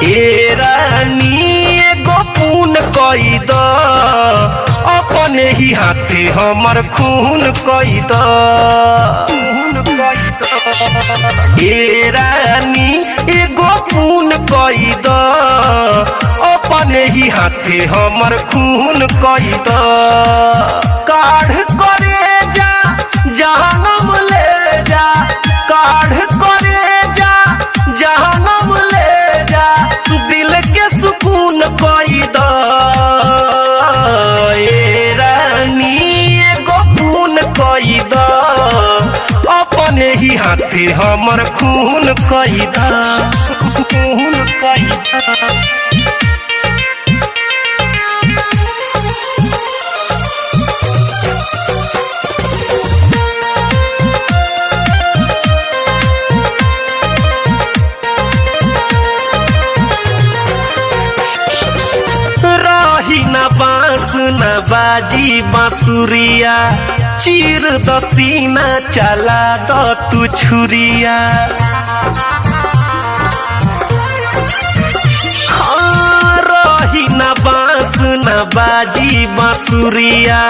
ए रानी एगो पून कई द, अपने ही हाथे हमर खून कई द। ए रानी एगो पून कई द, अपने ही हाथे हमर खून कई द। काढ़ करे जा जहनम ले जा, काढ़ करे जा जहनम ले जा, दिल के सुकून कई द। ए रानी एगो खून कई द, अपने ही हाथे हमर खून कई द, खून कई द। रही न बांस न बाजी बांसुरिया, चीर दसीना चला द तू छुरिया। हाँ, रही न बांस न बाजी बांसुरिया,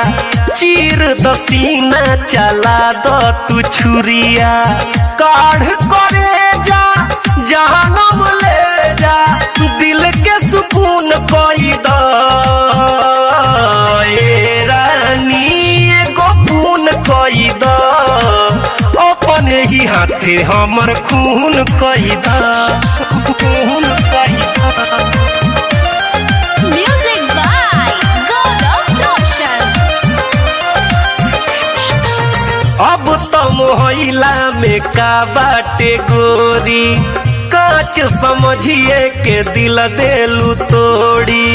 चीर दसीना चला द तू छुरिया। काढ़ करे जा जहनम ले जा, दिल के सुकून कई द। ए रानी एगो खून कई द, अपने ही हाथे हमर खून कई द, खून कई द। Music by Gaurav Roshan. अब तो मोहइला में का बाटे गोरी, कांच समझिए के दिल देलू तोड़ी।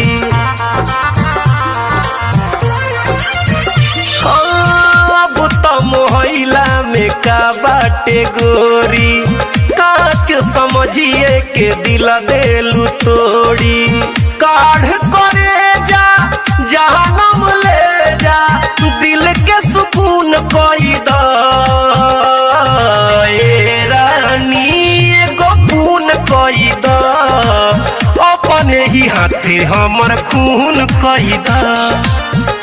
हाँ, अब तो मोहइला में का बाटे गोरी, कांच समझिए के दिल देलू तोड़ी। काढ़ करे जा जहनम ले जा, दिल के सुकून कई द। ए रानी एगो खून कई द, अपने ही हाथे हमर खून कई द।